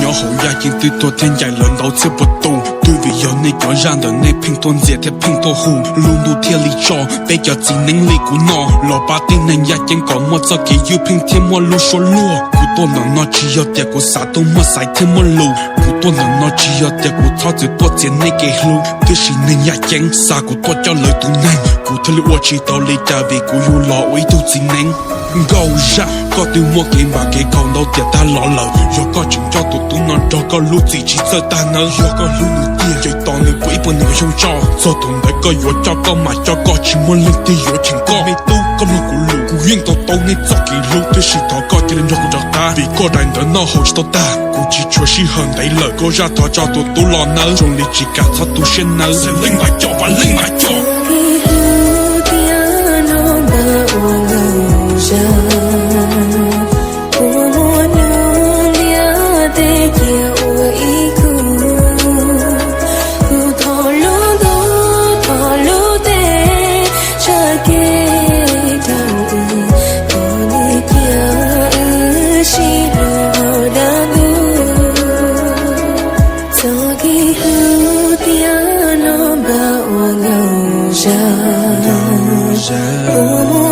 Hauv Yaj Ceeb twb tuag thiab ncaim lawv ntau txhiab puas tus, twb vim yog nej cov zaj ntawd nej pheej tuaj ntxias thiab pheej tuaj hu, lub ntuj thiaj li tso peb cov txiv neeb li kuv no los pab tib neeg Yaj Ceeb kom muaj txoj kev ywj pheej thiab muaj lub suab luag. Kuv tuaj ntawm no tsis yog tias kuv xav tuaj muaj xaiv thiab muaj lus, kuv tuaj ntawm no tsis yog tias kuv txhob txwm tuaj txiav nej kev hlub, tiam sis neeg Yaj Ceeb xa kuv tuaj coj lawv tus neeg, kuv thiaj li ua tsis tau li cas vim kuv yuav los ua ib tug txiv neeb. Nkauj Zaj, koj twb muaj kev npam kev khaum ntau tiam tag los lawm, yog koj tseem coj tus tub no nrog koj lub txim tsis txawj tag nawb. Yog koj hlub nws tiag ces tos nws puas ib puas nees nkaum xyoo tso, txog thaum ntawd koj yuav coj koj mam coj koj, tsis muaj leej twg yuav cheem koj. Me tub, koj mloog kuv lus, kuv yeej tau tau nej txoj kev hlub, tiam sis thov koj cia li nrog kuv rov qab, vim koj daim ntawv noj haus tsis tau tag. Kuv tsis tshuav sij hawm ntev lawm, Nkauj Zaj thov tso tus tub los nawb, zoo li tsis kam txhob tu siab nawb. Xeem Leej Npam Coj, Vam Leej Npam Coj. Kuv hu tias no npam ua Nkauj Zaj, kuv muaj hnub ntiaj teb cia ua ib khub, kuv thov lub ntuj thov lub teb tsa kev rau wb, kom nws cia wb sib hlub dab ntub. Txoj kev hu tias no npam ua Nkauj Zaj, kuv muaj